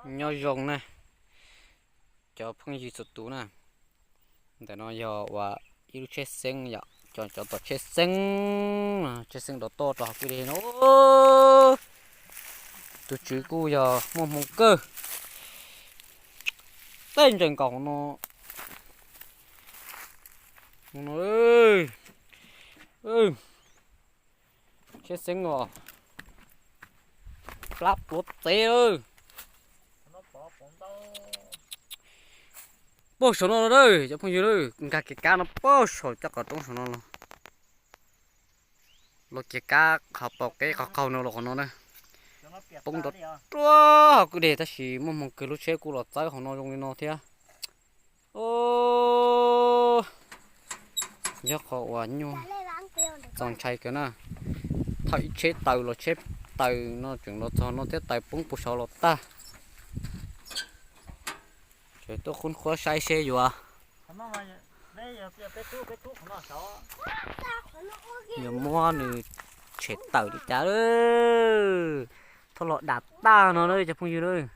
Nyob zoo na, cov phooj ywg txhua tus na, ntawm no yog uas ib lub tsheb xeeb yom, cov cov tom tsheb xeeb, tsheb xeeb nrov toj rau hauv kwj deg no. Tus tswv kuj yog muaj hmoo kawg, tej ntsees nkaus hauv no, hauv no. Tsheb xeeb os, plab pluav txev lawm. Puag saum no los na, cov phooj ywg na, nkag kiag kab no puag saum cov qhov roob saum no los. Los kiag kab qhov paus qeb qhov qaug no los qhov no na. Poob nrov ruaj hauv kwj deg tab sis muaj hmoo kawg lub tsheb kuj los txawb hauv no zoo li no thiab. Yog qhov uas nyuaj, txaus ntshai kawg na. Thauj ib tsheb taws los tsheb taws no tseem los txog no thiab taws poob puag saud los tag. Ces tuaj qhub qhuab saib seb yuav, yuav muab nws tshem tawm li cas. Thauj los dam tag no na cov phooj ywg na.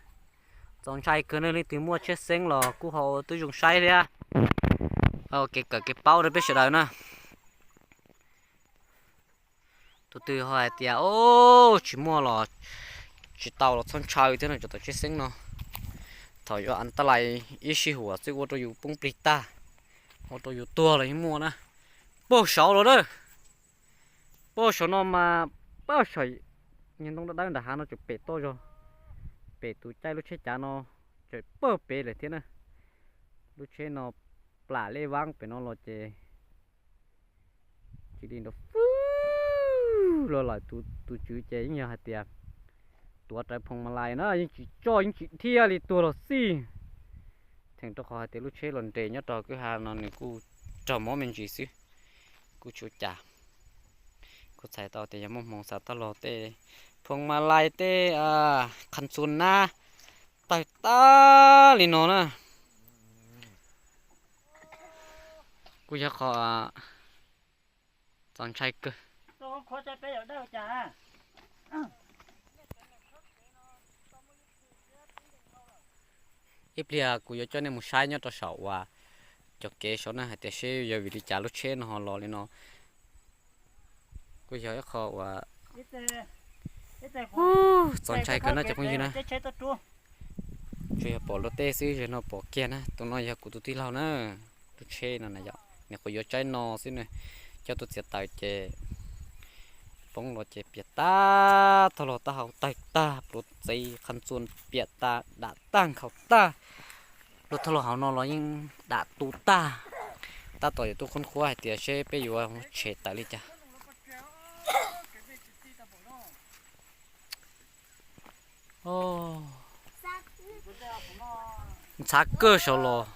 Txaus ntshai kawg na, leej twg muaj tsheb xeeb los kuj ho ua tib zoo saib thiab. Kev kawm kev paub rau peb sawv daws na. Tus twg ho hais tias, o, tsis muaj los tsis tau los txhob ntshaw thiab no, cov tom tsheb xeeb no. Thaum yuav an taj lais ib sij huam xwb ua rau yus poob plig tag, ua rau yus tuag los yeej muaj na. Puag saud los na, puag saud no mas, puag saum niag ntoo dawb dawb nram hav no tseem pem toj zog, pem tus caij lub tsheb cav no tseem puag pem lawm thiab na. Lub tsheb no plam lej vab pem no los ces cia li nrov fwj los lawm. Tus tswv ces yeej yog hais tias tuav rawv phoos mas lais na, yeej tsis tsoj yeej tsis dhia li, tuag los xij. Theem rau qhov hais tias lub tsheb los nres nyob rau kwj ha no nws kuj raug mob me ntsis xwb, kuj tsis ua cas. Kuj txhais tau tias yog muaj hmoo xav tau los tej phoos mas lais tej qhas txuas nab tawg tag li no na. Kuj yog qhov txaus ntshai kawg. Ib pliag kuv yuav coj nej mus saib nyob rau saum uas cov kev saum na hais tias seb yog vim li cas lub tsheb no ho los li no. Kuj yog ib qho uas txaus ntshai kawg no cov phooj ywg na. Tsuas yog pom luag tej xwb, zaum no pom kiag na. Tus no yog kuv tus tij laug na, lub tsheb no na yom, nws kuj yuav tsaib no xwb na. Coj tuaj txiav taws ces poob los ces piam tag, thauj los taub hau tawg tag, pluav txev qhov ntxuag piam tag, dam tag nkhaus tag. Luag thauj los hauv no los yeej dam tu tag. Tab tom yuav tuaj qhuab qhuab hais tias seb peb yuav tshem tawm li cas. Ntxhav kawg saud los.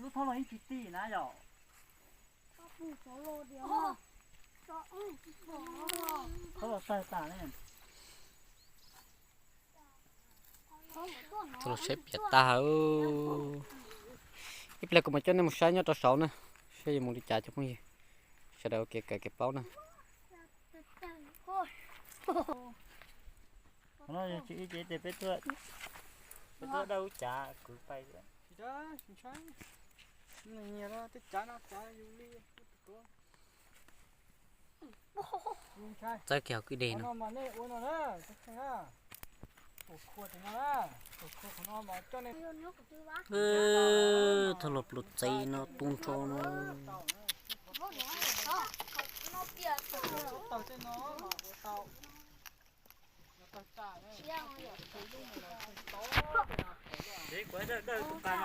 Lub thauj los yeej tsis ti na yom. Thauj los tawg tas ne. Thauj los tsheb piam tag. Ib pliag kuv mam coj nej mus saib nyob rau saud na, saib yuav mus li cas cov phooj ywg. Sawv daws ua kev kawm kev paub na. Qhov no tsis ib ce peb tuaj, peb tuaj dawj ub cav kwv pais. Txawb kiag hauv kwj deg no. Thauj los pluav txev no tu nrho no. Dawj tus qas no,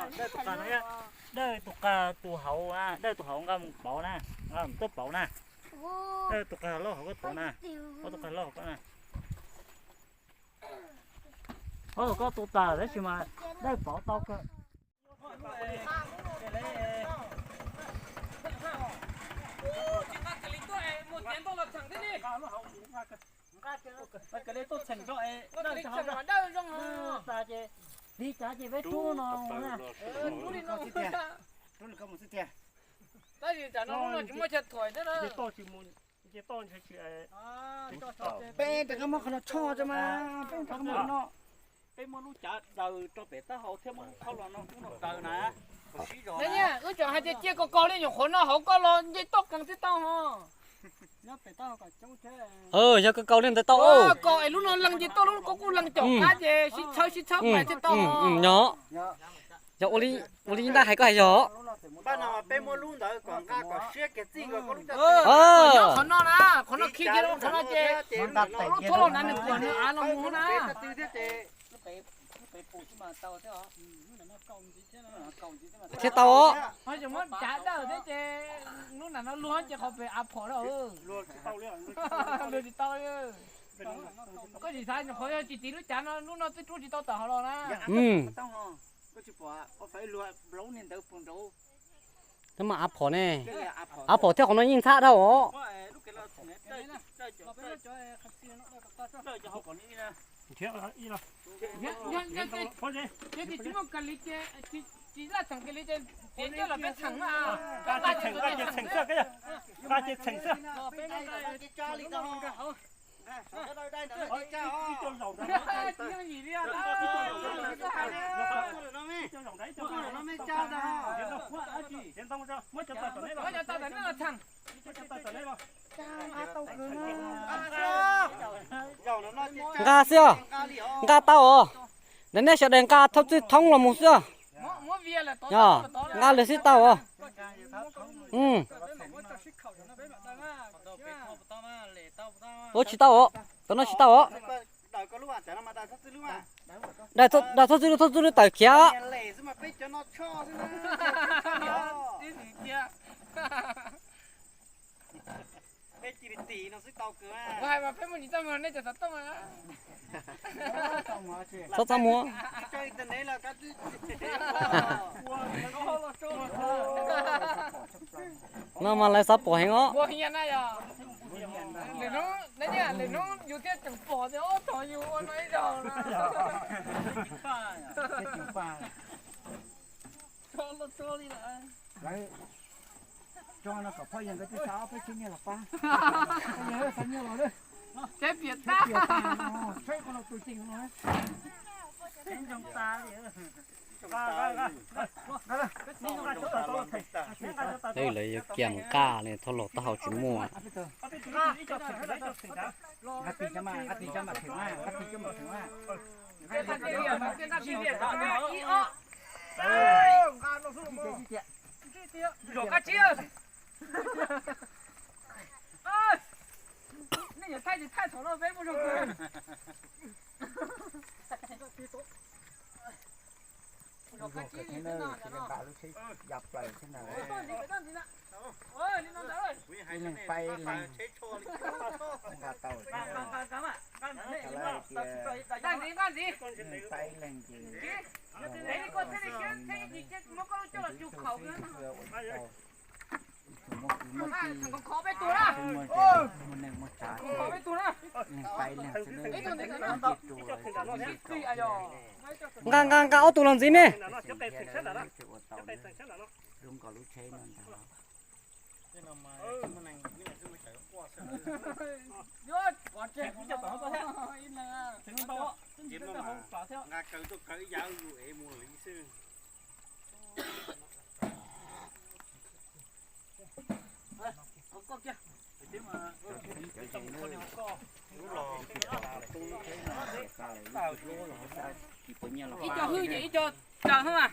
dawj tus qas no, dawj tus qas tus hauv, dawj tus hauv nqa mus pauv na, nqa mus tuaj pauv na. Dawj tus qas loj hauv koj pauv na, ob tus qas loj hauv koj na. Ob tus koj tu tas tab sis mas dawj pauv tau kawg. Li cas ces peb rub no, rub li no, rub li ko mus xwb tiag. Tab sis tsam no lub no tsis muaj chaw thuam thiab na. Peb rov qab muab qhov no tso tso mas, peb rov qab muab qhov no. Peb muab lub cav daws rau pem taub hau thiab muab lub qhov los no, lub no daws na. Wb tseem hais tias cia koj kaus li nyuam qhuav no hauv koj los nce toj qees twb tau ho. Yog koj kaus li ntawd tau. Kaus es lub no lees nce toj, lub ko kuj lees caum qab ces sib txhawb sib txhawb pais thiaj tau. Yog, yog ua li Ntaj hais koj hais yog. Npaj no mas peb muab lub ntawd kom nqa kom siab kiag txij nkaus koj lub caj. Nyob qhov no na, qhov no khi kiag rau qhov no ces lub tuab los na nws puas nws av los mus na. Thiaj tau os. Ho tseem muab cav dawj thiab ces lub nram no luag ces qhov pem av phom na. Luag tsis tau li. Koj tsis xav nyuam qhuav yog tsis tiv lub cav no lub no twb rub tsis tau tawm hauv los na. Tab mas av phom ne, av phom thiab qhov no yeej ntxhab dhau os. Yog tias tsis muaj kag li ces, tsis laj txheem kag li ces tias coj los peb txheem mas. Nqa ces txheem xwb, nqa ces txheem xwb. Nqa xwb os, nqa tau os. Ntawm nej sawv daws nqa thoob txwj thoob los mus xwb os. Nqa lawv xwb tau os. Ua tsis tau os, cov no tsis tau os. Daws thoob txwj lub, thoob txwj lub tawm khiav. Txhob txaj muag. No mas lawv xav pom heev os. Lwm hnub yus thiaj tseem pom tias ob tog yus ua no ib zaug. Lawv tso no kom phooj ywg nkawd twb xa ob peb tsev nyiaj los pab. Phooj ywg xa nyiaj los lawm. Saib piam tab, saib qhov no tus ceem no. Lawv yuav kiag mus nqa li, thauj los taub hau tsis muaj. Zaum qab tsib. Nej yuav thaij tsis thaij thaum no peb muaj zog kawg. Zaum qab tsib li no. Ib leeg pab ib leeg, nqa tau. Nqa ntxiv, nqa ntxiv. Ib leeg pab ib leeg ces muab koj lub coj los tsu khaum. Muaj kwv muaj tij, muaj neeg muaj tsav, ib leeg pab ib leeg xwb, nce ru los tseem nce ru. Nqa nqa nqa ob tug los ntxiv ne. Lub nkaus lub tsheb no ntag. Ib co hwj ces ib co tsaws hwj mas.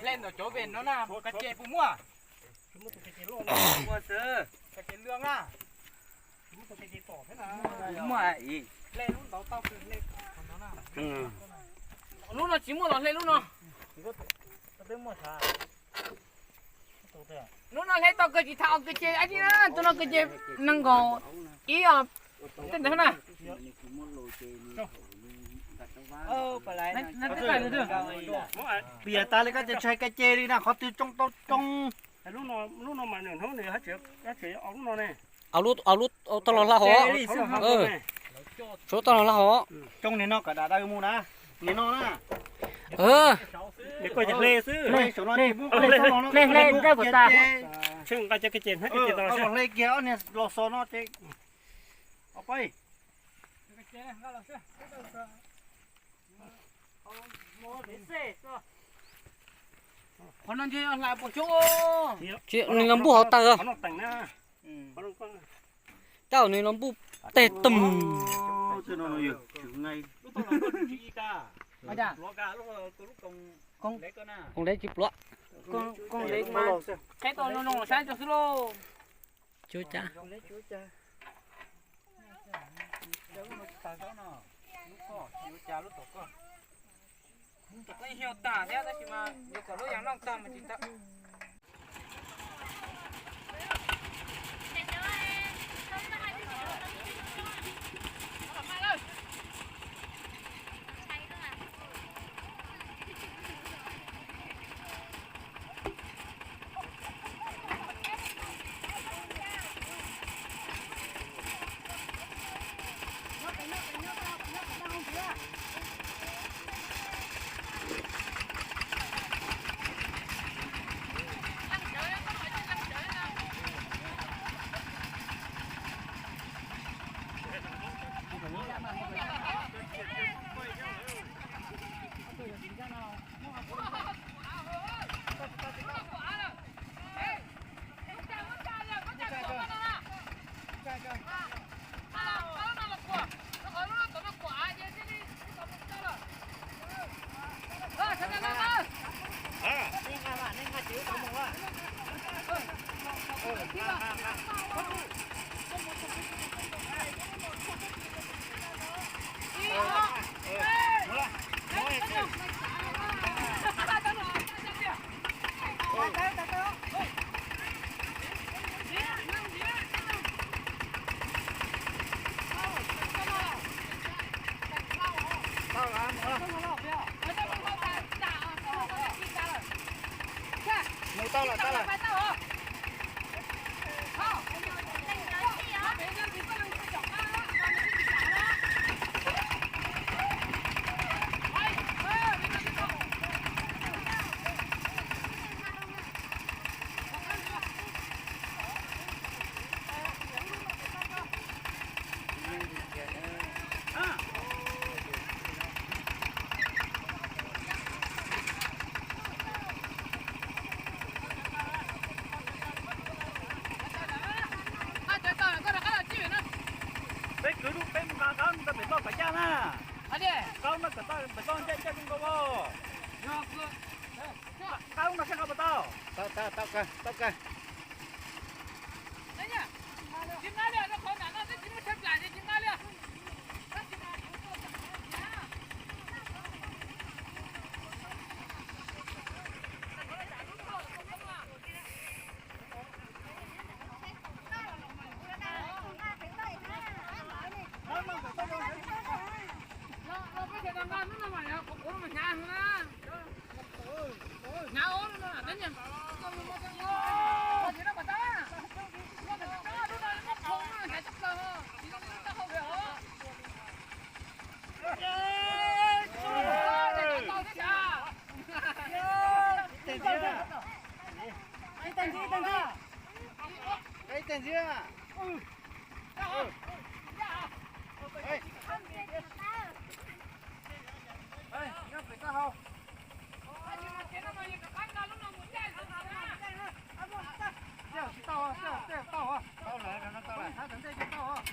Hle ntawm cov vem no na, ka ces puas muaj? Ka ces lwj na. Muaj ib. Lub no tsis muaj los hle lub no. Lub no hle tau kawg tsis tau, ka ces ab tsi na, tus no ka ces nees nkaum ib os. Tej ntawd na. Piam tas li koj ces ntshai ka ce li na, qhov twg tsoo tau tsoo. Lub no mas nws hnub nws hab tseem ob lub no ne. Au lub, au lub tau los hla hov. Tsoo tau los hla hov. Tsoo nim no kom dam dam mus na. Nim no na. Koj hle xwb. Hle hle hle hle hle hle. Hle kiag ob niag los xo no ces. Qhov no ntshe hla puas xyoob. Nws los npuj hauv taws. Tab nws los npuj teg tum. Koom dev tsis pluav. Qheb tau no no saib tso xwb lauj. Cuab cas. Lub tag thiab tab sis mas yuav kom lub yas noj tag mas tsis tau. Mus tau lawm, tau lawm. Peb kwv lub peb mus nqa qab no rau pem toj kom caj na. Qab no kom toj pem toj ncaj ncaj zoo nkaus os. Qab no saib qab puas tau. Tau, tau, tau kawg, tau kawg. Ib teg ntxiv, ib teg ntxiv. Tsis tau, tsis tau, tau lawm, tau lawm.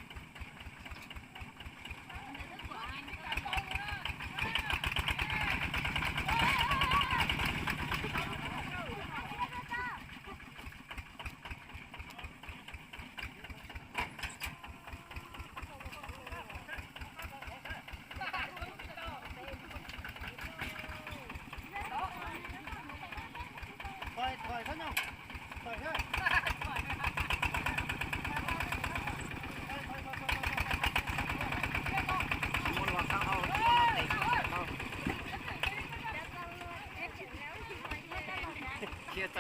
Muab los sab hauv, muab los tes. Yog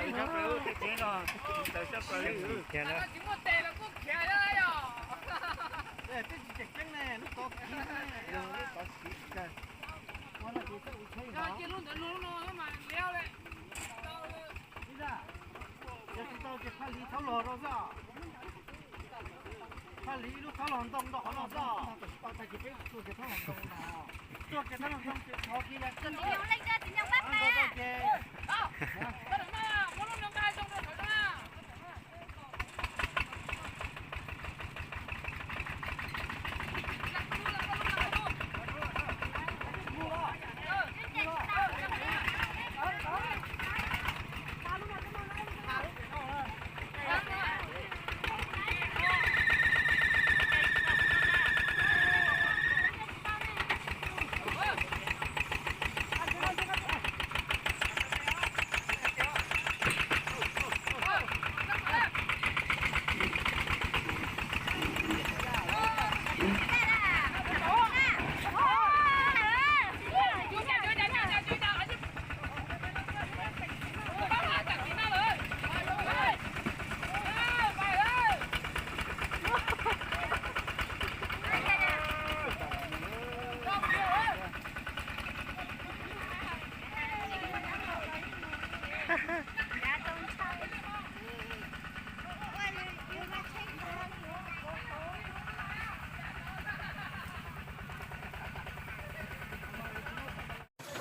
tsis tau ces phaj hli txhob los rau xwb. Phaj hli ib lub txhob los ntoo nto qhov no xwb. Tuaj kiag txhob los ntoo no. Tuaj kiag txhob los ntoo ces thov kiag yog txij.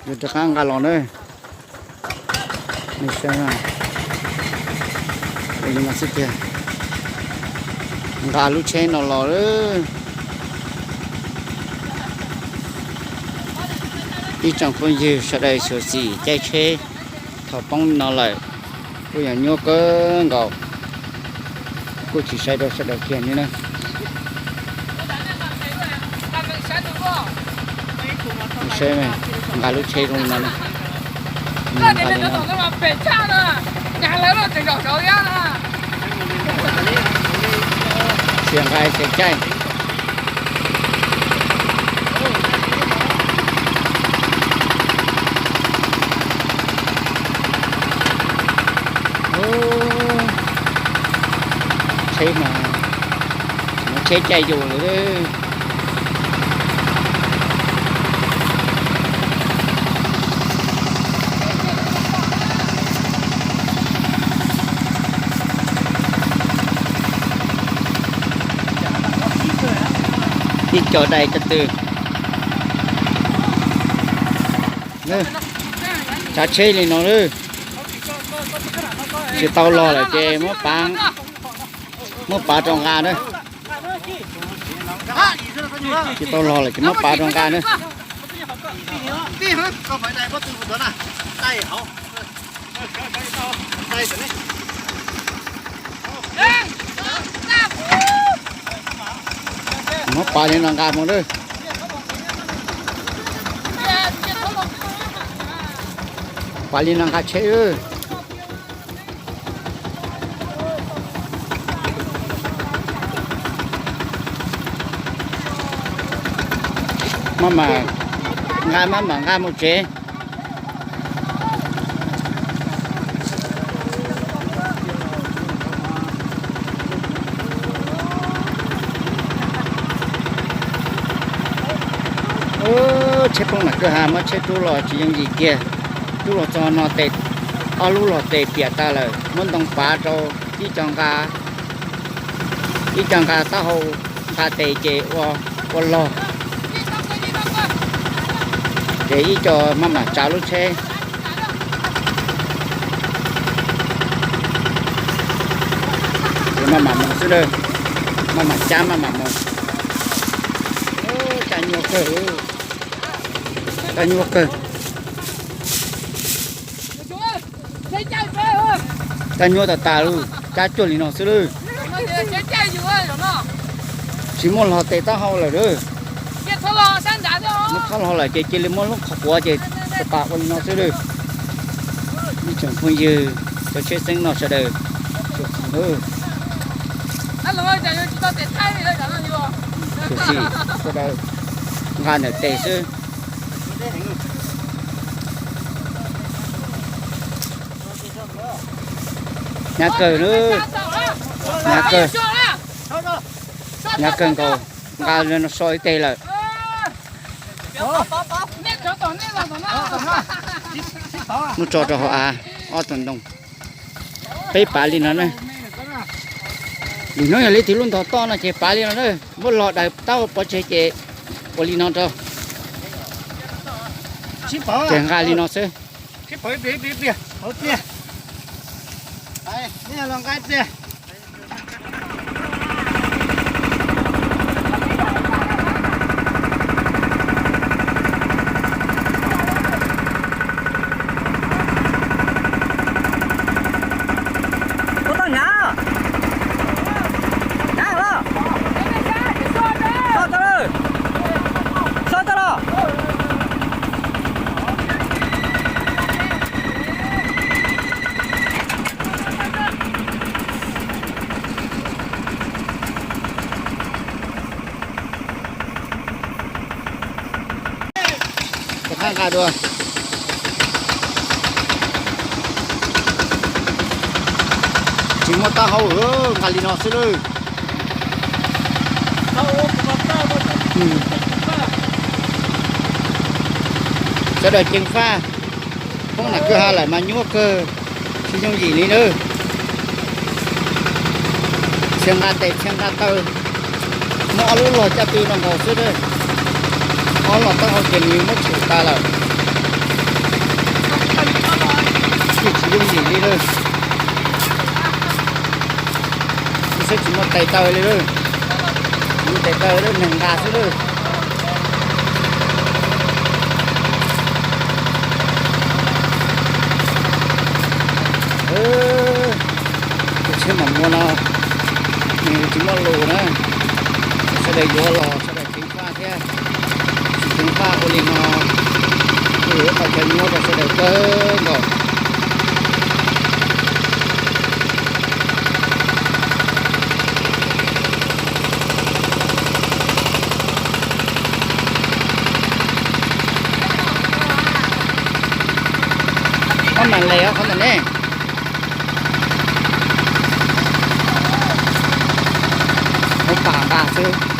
Yus rov qab nqa los na. Xwb tiag, nqa lub tsheb no los lawm. Ib tsoom phooj ywg sawv daws xyuam xim caij tsheb, thaum poob no lawm kuj yog nyuaj kawg nkaus, kuj tsis sai rau sawv daws kiag li na. Saib, nqa lub tsheb zoo li no, nqa li no. Xiav nqa xiav caij. Tsheb mas, tsheb caij yus lawm. Ib co dai cov twg. Tsav tsheb li no lawm. Tsis tau log lawm ces muab pav, muab pav rau nqa na. Tsis tau log lawm ces muab pav rau nqa na. Muab pav li no nqa mus lawm. Pav li no nqa tsheb. Maj mam nqa, maj mam nqa mus tsev. Tsheb poob nram kwj ha muab tsheb rub los tsis yooj yim kiag. Rub los txog no tes, ob lub los tes piam tas lawm, muab ntoo pav rau ib co nqa, ib co nqa taub hau, nqa tes ces ua, ua log. Ces ib co maj mam tsav lub tsheb. Ces maj mam mus xwb na, maj mam cab maj mam mus. Cab nyuaj kawg, cab nyuaj kawg. Cab nyuaj tas tas lawm, cab cuag li no xwb lawm. Tsis muaj log tes taub hau lawm. Muab thob log lawm ces cia li muab lub qhov quav ces tas tas ua li no xwb lawm. Ib tsoom phooj ywg cov tsheb xeeb no sawv daws, xyuam xim sawv daws nqa ntawm tes xwb. Hnyav kawg, hnyav kawg, hnyav kawg nkaus, nqa no so ib teg lawm. Muab tso rau hauv av, ob tug ntoo. Peb pav li no na. Lwm hnub yog leej twg lub ntog toj no ces pav li no na. Muab log daws tau pov tseg ces ua li no rau. Ces nqa li no xwb. Rov qab nqa dua. Tsis muaj taub hau, nqa li no xwb lawm. Sawv daws ceev faj, poob nram kwj ha lawm mas nyuaj kawg, tsis yooj yim li nawb. Txhia nqa tes txhia nqa taw, muab ob lub log caj tw no nkaus xwb. Ob log taub hau ces nws muab tshwm tas lawm. Tsis yooj yim li lawm. Xwb tsis muaj tes taw li lawm. Tsis muaj tes taw lawm, neeg nqa xwb lawm. Tus tsheb mam muaj no, nws tsis muaj lus na. Sawv daws yuav los sawv daws ceev faj thiab. Tsis ceev faj ua li no, ua ib qho chaw nyuaj rau sawv daws kawg nkaus. Ob mas les ob qhov ntawm ne. Muab pam nqa xwb.